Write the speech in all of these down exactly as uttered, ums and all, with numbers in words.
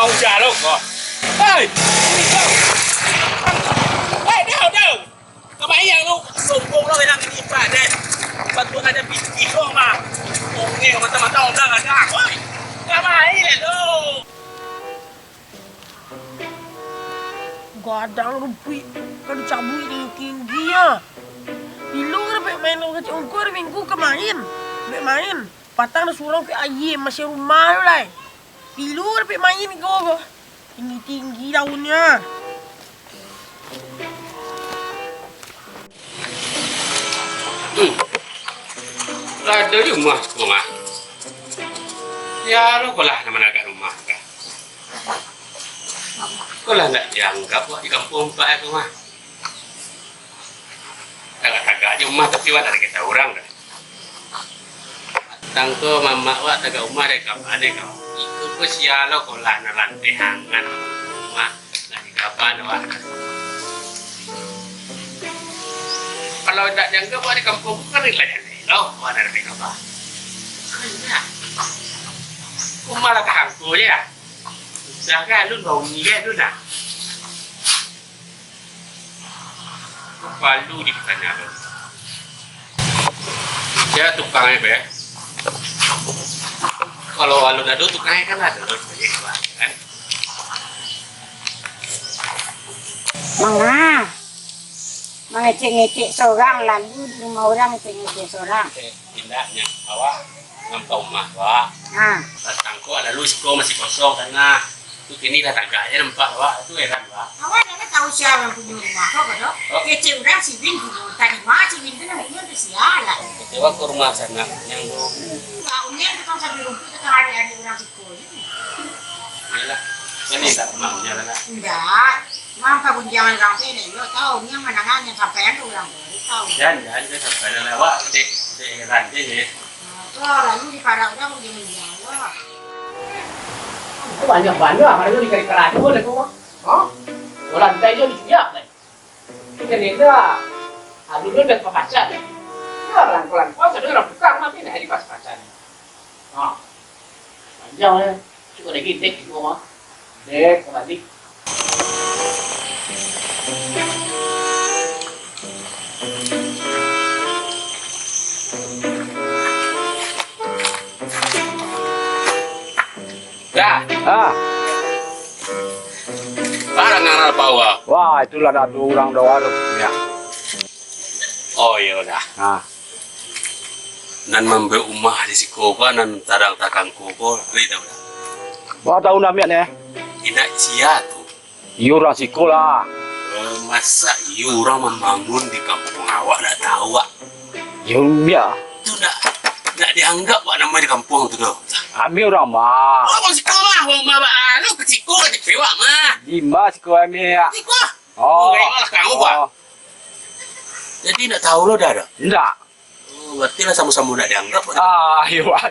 Kau jalan kau. Hei, ini kau. Hei, dah, dah. Kau main yang lu sombong lu yang ini, Pak, deh. Bantu ada pitih lu, mah. Oke, mata-mata orang ada. Hei, kau main lu. Gadang rumpuik, ka dicabuik tinggi-tinggi, ah. Pilu ka dapek main, urang kacik ungkur minggu ka main. Dapek main. Patang dah surang ka aia, masih rumah tu lai. Pilu ka dapek main ko, ko. Tinggi-tinggi daunnyo. Hmm. Lah ado di rumah ko mah. Yo, lo ko lah nan managak rumah ko. Ko lah ndak dianggap wak di kampuang Pak ko mah. Tagak-tagak ajo rumah, tapi wak ndak diketahui urang doh. Patang ko mamak wak tagak rumah dari kapan, dari kapan. Iko ko sia lo ko lah nan rantai hangan rumah. Nak di kapan wak? Kalau ndak dianggap wak di kampuang ko kan, lah jaleh lo, wak ndak dapek kaba. Ko malah kahangko je lah. Dah kan, alun bauni kan, alun dah. Palu di sana tu. Yo, tukang ai, Pak. Kalau alun ado tukang ai kan ado, kan? Manga, mangecek-ngecek sorang, lalu di rumah urang ngecek-ngecek sorang. Eh, indak, nyo. Awak nampak rumah, Pak. Ha. Patang ko lalu siko masih kosong tanah. Tu kini lah tagak je nampak, Pak. Tu heran, Pak. Awak ndak tahu sia nan punyo rumah ko, ko doh? Oh. Kecek urang siwin dulu. Tadi mah siwin tu nan punyo tu sia lah. Kecewa ke rumah sanak yang tu. Lah, unyian tu kan sambil rumput tu kan adik-adik urang siko je. Iyolah. Kan indak rumah unyian lah. Indak. Mangka gunjangan urang tu, indak elok tau. Unyian manangan nan sampaian tu urang tu, tahu. Jan, jan, jan sampai lah awak. Cek, cek heran je, je. Nah, tu lalu di parak urang gunjang-gunjang lah. Banyak-banyak, kalau di kali kerajaan tu, ha? Lantai je disiap, kan? Itu kan indah. Ah, dulu dah papacan. Ya, langkau-langkau, sudah orang tukang, tapi nah, ini pas pacan. Ha. Panjang, ya. Cukup lagi, dek, di bawah. Dek, balik. Dah. Ah. Barang ngarang apa, wah? Wah, itulah dah tu urang doa tu. Ya. Oh, iyo dah. Ah. Nan mambuek umah di siko ko, nan tadang takangko ko, lai tahu dah? Wah, tahu dah, miak, neh. Indak sia tu. Iyo, urang siko lah. Eh, masa iyo urang mambangun di kampuang awak, ndak tahu, wak? Iyo, biak. Tu ndak, ndak dianggap wak namo di kampuang tu doh. Ambiak urang mah. Oh, urang siko mah, urang mah ba-, anu, ka siko ka tipi wak mah. Di ma siko ambiak? Siko. Oh. Oh, gaya lah kamu, wak. Oh. Jadi ndak tahu lo dah, dah? Ndak. Oh, berarti lah samo-samo ndak dianggap, wak. Ah, iyo, wak.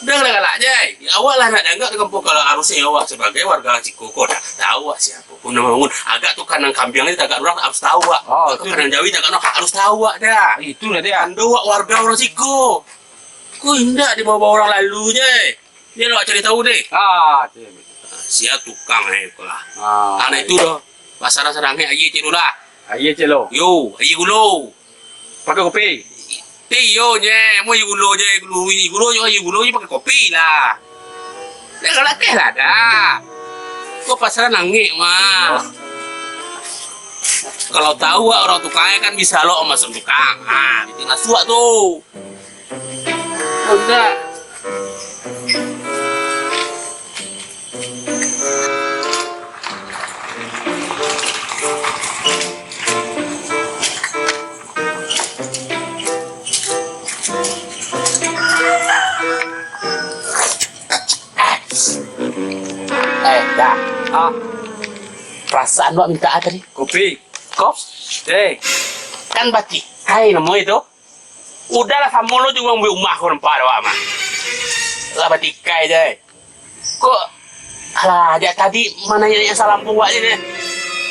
Udah lah galak je. Awak lah ndak dianggap di kampuang, kalau harusnyo awak sabagai warga siko ko dah tahu awak siapo pun nan bangun. Agak tu kandang kambiang aja tagak urang harus tahu awak. Oh, agak tu tu kandang jawi tagak urang harus tahu awak dah. Itulah dia. Tando awak warga urang siko. Ko indak dibawa-bawa urang lalu je. Biar awak cari tahu deh. Ah, tu. Ah, sia tukang eh ko lah. Ah, anak itu dah. Pasal sarangnya aja cik tu lah. Aja cik lo. Yo, aja gulo. Pakai kopi? Ti yo, nye, mau aia gulo je, gulo, aia gulo je, aia gulo je pakai kopi lah. Dah galak teh lah dah. Kau pasal nangik mah. Kalau tahu wak urang tukang kan bisa lo masuk tukang. Ha, itu masuk tu. Udah. Eh, dah. Ah. Perasaan wak minta apa tadi? Kopi. Kop? Teh. Kan batikai namo itu. Udahlah, samo lo jo urang buek umah ko nampak dek awak mah. Lah batikai je. Kok, alah, jak tadi mananyo-nanyo salam buek je ni.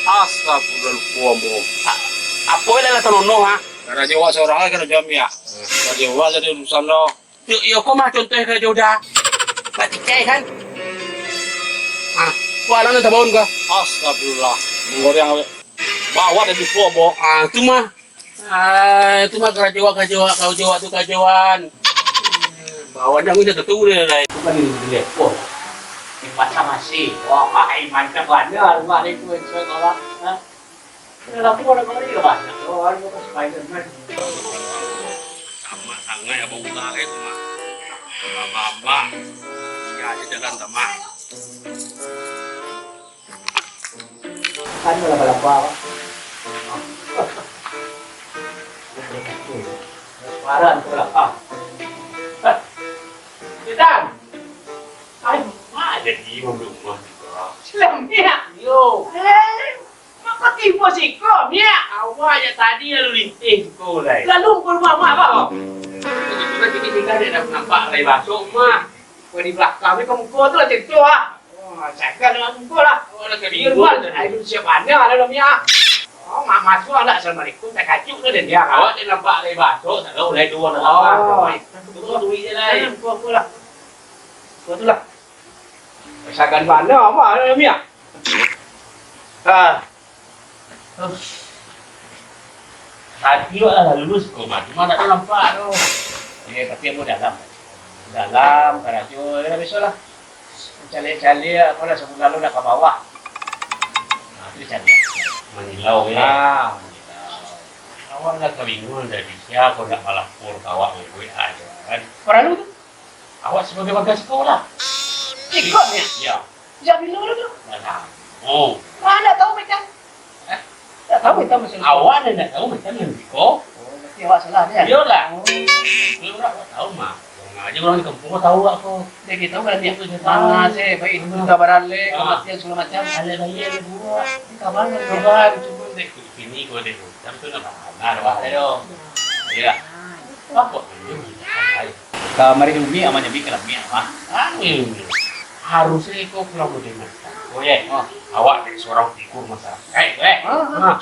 Astagfirullah, lupo ambo. A-, apo lah lah tanono, ha? Karajo awak sorang lah, karajo ambiak. Karajo awak jadi urusan lo. Yo, yo, ko mah contoh karajo udah. Batikai kan? Wah, lah, tabaun kah? Astagfirullah. Manggoreang awak. Bawa dari po, bo. Ah, tu mah. Ah, tu mah karajo awak, karajo awak, karajo awak tu karajo awak. Bawa dah, udah tentu dia lah. Itu kan di, di Depok. Di Pasar Masih. Wah, ai, mantap bana rumah dia tu, insya Allah. Ha? Udah lama orang kau ni banyak. Oh, orang kau Spiderman. Sama sangat abang ular itu mah. Babak. Ya, aja jalan sama. Kan laba-laba, Pak. Suara tu lah, Pak. Hitam. Ai, mak jadi rumah juga. Silam, Miak. Yo. Eh, mak kau tibo siko, Miak. Awak jak tadi lalu lintih siko, lai. Lalu ke rumah mak, Pak? Kebetulan kita tinggal di nampak lai basok, mah. Kau di belakang ni, kau muka tu lah tentu, ah. Wah, cakap dengan muka lah. Oh, nak kebingungan. Ai, lu siap mana lah, Miak? Oh, mak masuk lah, assalamualaikum, tak kajuk tu dia. Awak dia nampak lai basok, tak tahu lai dua nak apa. Oh, itu duit je lai. Muka, muka lah. Muka tu lah. Pasakan mana, apa, Miak? Ah. Tadi awak lah lulus ko mah, cuma ndak nampak tu. Eh, tapi ambo dalam. Dalam, karajo, ya, biasolah. Caliak-caliak, apo lah, sabulan lalu dah ka bawah. Nah, tu caliak. Mangilau, ya. Ah, mangilau. Awak lah kabingungan tadi, sia ko ndak malapor ka awak, kan? Paralu tu. Awak sabagai warga siko lah. Iko, Miak? Iyo. Sejak bilo dulu tu? Dah lamo. Wah, ndak tahu, Miak. Eh? Ndak tahu, Miak, masalah. Awak ndak tahu, Miak, nan siko. Oh, berarti awak salah, Miak? Iyolah. Oh. Kalau urang awak tahu mah. Urang aja urang di kampung tahu awak ko. Jadi tahu kan, Miak? Itu je. Ah, saya baik itu, kabar alek, ah, kematian segala macam. Alek baik, alek buruk. Ini kabar, Miak. Kabar, cuma dek kini ko dek. Tapi tu nak mana, ada wah, ada dong. Iyolah. Apa? Kamari dulu, Miak, aman, Miak, kalau Miak, mah. Anu, harusnyo iko pulang mudik mah. Oh, ye. Oh. Awak dek surang figur masyarakat. Eh, eh. Ah, ah. Nah,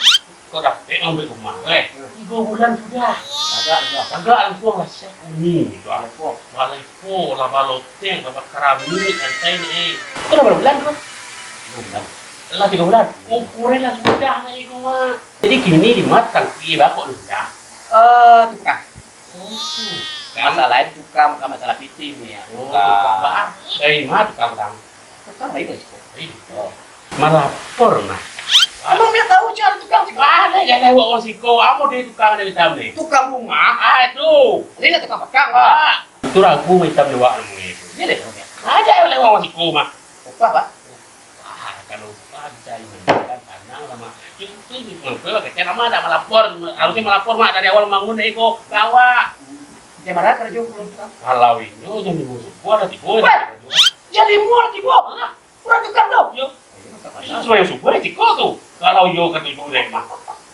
kok dapek ngambil rumah, eh? Tiga bulan sudah. Agak, agak. Agak langsung lah siap huni gitu, ah. Balai po, lah baloteng, lah bakaramik, santai ni, eh. Kok lah berapa bulan, kok? Tiga bulan. Lah tiga bulan. Ukuran lah sudah, nah, iko, mah. Jadi kini di rumah tukang kue bakok ni sudah. Eh, tukang. Oh, tukang. Masalah itu tukang, bukan masalah pitih ni, ya. Oh, tukang. Tukang, Bang. Dari mana tukang, Bang? Tukang baik, Bang. Baik. Oh. Malapor, nah. Abang biar tahu cara tukang sih. Wah, dah jangan buat orang siko. Apa dia tukang dari hitam ni? Tukang rumah. Ah, itu. Ini lah tukang bakang, Bang. Ah, itu ragu hitam ni, Wak, namanya itu. Dia deh, Bang. Ada yang lewat orang siko, mah. Apa, Bang? Ah, kalau upah bisa dimainkan, tanang lah, Mak. Itu, itu, itu, itu, itu, nama ada melapor, harusnya melapor, Mak, dari awal bangun dari ko, ke awak. Dia marah kerja belum, Kak? Kalau inyo, jadi musuh, gua ada tiga. Weh, jadi mual tiga. Hah? Kurang tukar tu. Yo. Itu semua yang subuh, eh, tiga tu. Kalau yo ke tujuh dari Mak.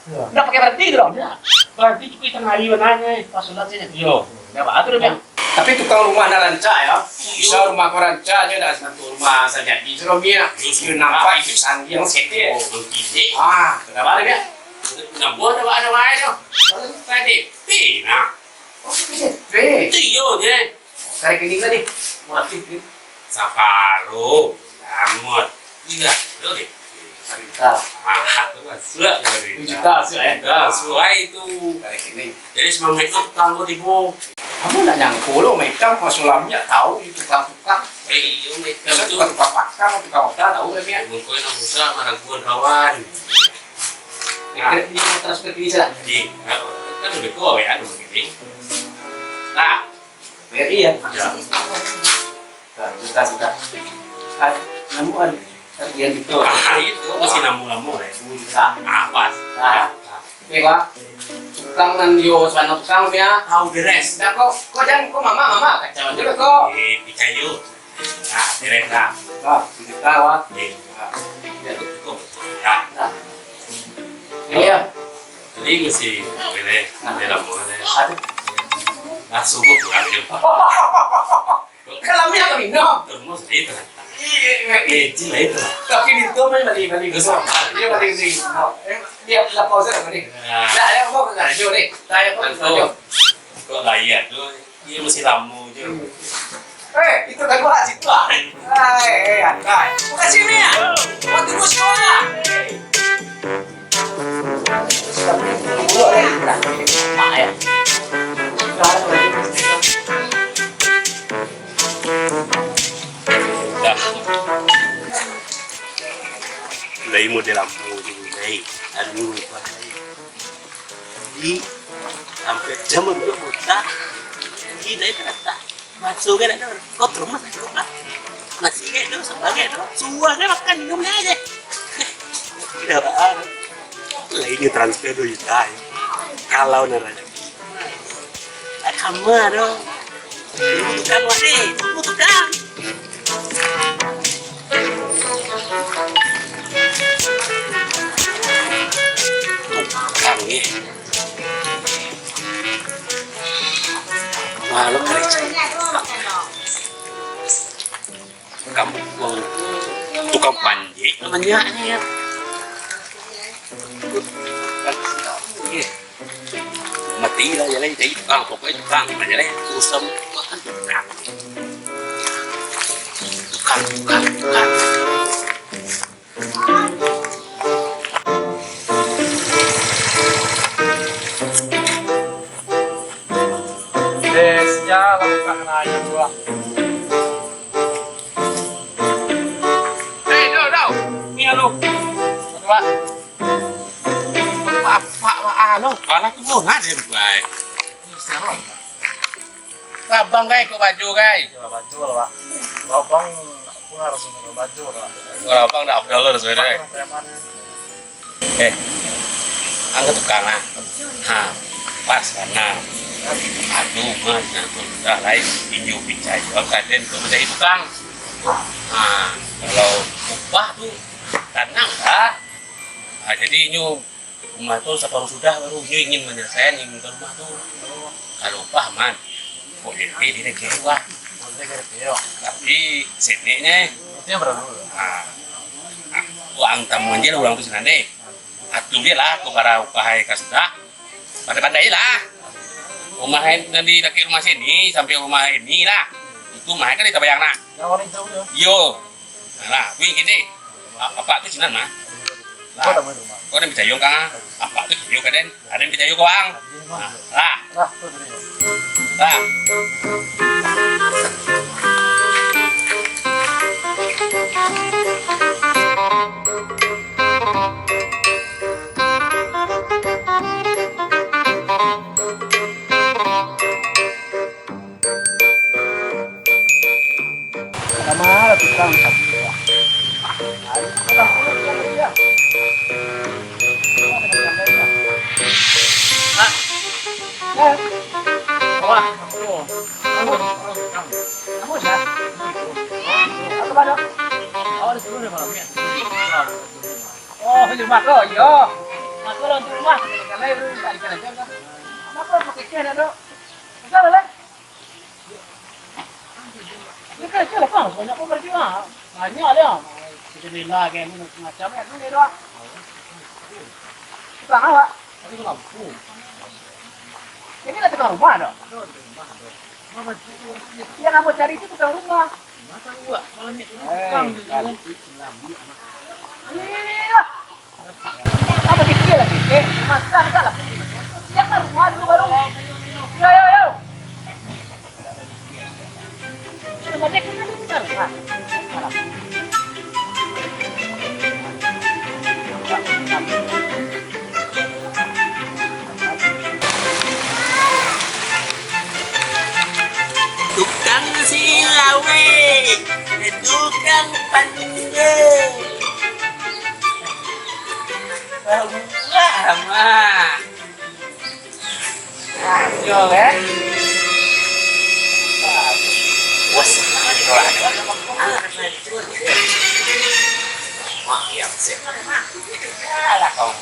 Yo. Ndak pakai berarti tu, dong? Ya. Berarti cukup tengah hari benar, eh. Pas sunat sini. Yo. Ndak apa tu dia. Tapi tukang rumah nak rancak, ya. Bisa rumah kau rancak je, dah sentuh rumah saja di Seromi, ya. Yo, nampak itu sandiang sikit. Oh, mungkin. Ah, kenapa dia? Kenapa ada, ada, ada, ada? Tadi, pina. Oh, P C P. Itu yo je. Cari kini tadi. Murah sih, ni. Saparo. Lamot. Iya, lo deh. Cerita. Ah, tu kan surat tadi. Cerita, cerita. Suai tu. Cari kini. Jadi, semangat itu tukang tu tipu. Kamu nak nyangko lo, mereka Mas Sulam ni tahu di tukang-tukang. Eh, iyo, mereka tu. Tukang-tukang pakang, tukang hotel, tahu kan, ya? Mungkin nak usah meragukan kawan. Nah. Ini transfer ke sana. Jadi, kan lebih kuat, ya, anu, begini. Nah. Iya. Ya. Nah, sudah, sudah. Ah, namu, ah, yang itu. Ah, itu masih namu-namu, eh. Sudah. Ah, pas. Nah, nah. Oke, Pak. Tukang nan yo, sana tukang, ya. Tahu beres. Dah, kok, kok jangan, kok mama, mama kacau juga, kok. Eh, picayo. Nah, beres, dah. Nah, sudah, Pak. Eh. Nah. Ya. Nah. Iya. Jadi mesti boleh, boleh lah, boleh. Aduh. Nah, sungguh kurang dia. Kalau minyak kami, no. Terus itu. Iya, iya, iya. Eh, cil lah itu. Tapi di itu main balik, balik. Terus apa? Dia balik sini. No. Eh, dia lapor saya balik. Ya. Dah, dia mau ke radio ni. Saya pun radio. Kok layak tu? Dia mesti lama je. Hmm. Eh, itu kan gua situ ah. Hai, hai, hai. Buka sini ya. Buat ibu siapa? Dah. Lai model ambo tu, lai. Aduh, lai. Jadi, sampai jam dua buta. Jadi, lai terasa. Masuk kan ada. Kau terus masuk, Pak. Masih kan tu, sebagai tu. Suah kan makan, minum aja. Tidak, Pak. Lai ni transfer dua juta, ya. Kalau nak raja. Sama tu. Tunggu tukang, Pak, eh. Tunggu tukang. Tukang, eh. Malu kerja. Tukang bukang. Tukang panjek namanya. Eh. Mati lah, ya lah, jadi tukang, pokoknya tukang, ya lah, urusan tukang, tukang, tukang, tukang. Eh, sialah tukang raya tu lah. Eh, Dok, Dok. Ni, alo. Dok. Bapak, Pak, alo. Alah, tu pun ada, Dok. Abang, gai, kok baju, gai? Yo, baju lah, Pak. Abang, aku harus baju lah. Kalau abang dah Abdul lah, sebenarnya. Preman. Eh, angkat tukang, ah. Ha, pas, nah. Aduh, man, nah, tu dah lain. Inyo picayo, kaden tu jadi tukang. Ha, kalau upah tu, tanang lah. Ha, jadi inyo rumah tu saparuh sudah, baru inyo ingin menyelesaikan, ingin ke rumah tu. Kalau upah, man, kok jadi di negeri luar. Tapi, seneknyo, ha, ha, uang tamu aja lah, uang tu senang deh. Atur je lah, kok bara upah ai ka sudah. Pandai-pandai lah. Rumah nan di dakek rumah sini sampai rumah ini lah. Itu mah kan kita bayang nak. Yang warna hijau tu? Iyo. Nah, wih gini. A-, apak tu sinan mah. Lah. Kau dah main rumah. Kau dah picayo ka? Apak tu picayo ka den. Aden picayo ka wang. Nah, lah. Lah, tu dulu. Lah. Sama lah tukang. Hah? Eh. Wah, aku. Aku, aku, aku. Aku siapa? Aku mana? Awak disuruh dari malam ni. Oh, di rumah kau, iyo. Aku lah di rumah. Kalau itu tak dikena aja, kan? Kenapa pakai keh, nak, Dok? Enggak lah, lah. Ini kan aja lah, Bang. Banyak pun berarti, ah. Banyak dia. Jendela kayak ni, macam-macam, kan? Ini doang. Tukang awak. Tapi lampu. Ini lah tukang rumah, Dok. Ada di rumah, Dok. Yang ambo cari itu tukang rumah. Masa gua malam ni tukang. Eh, tukang gitu, kan? Iya. Apa kecil lagi? Eh, makan enggak lah. Siap lah, rumah dulu baru. Yo, yo, yo. Tukang sirawik, tukang panjek. Bawa mah. Yo, eh. Wes. Wah, iya, sip. Alah, kau.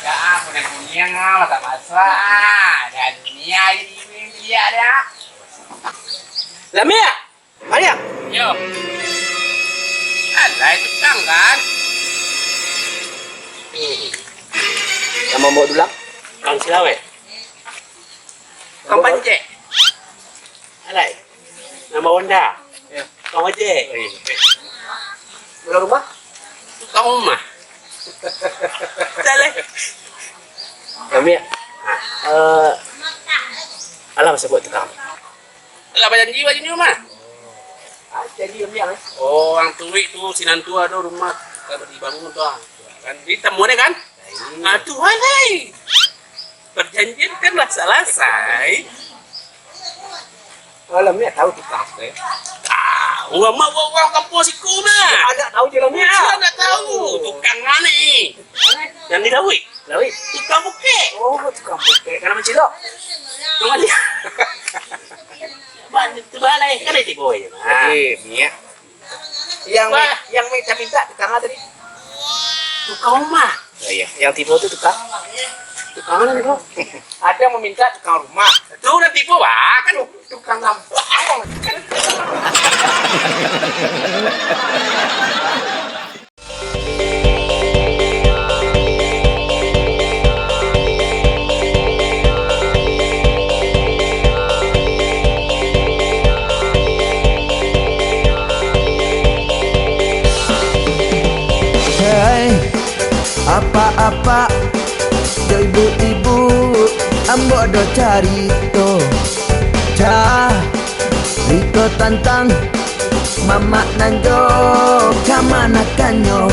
Ya, kuning-kuning lah, tak masalah. Dan ni aja di dia, dia. Lamia. Ayo. Yo. Alah, itu tang, kan? Hmm. Nama mau dulang? Kang Silawet. Kang Pancek. Alai. Nama Honda. Tukang ojek. Eh. Bulan rumah? Tukang rumah. Salah. Kami, eh, alah masa buat tukang. Lah bajanji, bajanji rumah. Ah, jadi kami, eh. Oh, urang turuik tu, sinan tu ado rumah ka dibangun tu, ah. Kan, ditamu deh, kan? Ah, tu, hai. Perjanjian kan lah salasai. Malam ni tahu tukang tu, eh? Tahu, amak urang kampung siku mah. Anak tahu je lah, Mak. Sia ndak tahu. Tukang mano ni? Nan di Lawik. Lawik? Tukang pukek. Oh, tukang pukek. Kalau mancilok? Tukang mancilok. Ba-, tu balai. Kan ada tiga je, Mak. Jadi, Mak, yang mi-, yang minta-minta tukang apa tadi? Tukang rumah. Oh, iya. Yang tibo tu tukang? Tukang mana, bro? Ada yang meminta tukang rumah. Tu udah tibo, bah. Kan tukang gampang. Hei, apak-apak, jo ibu-ibu, ambo ado carito. Carito tantang mamak nan jo kamanakannyo.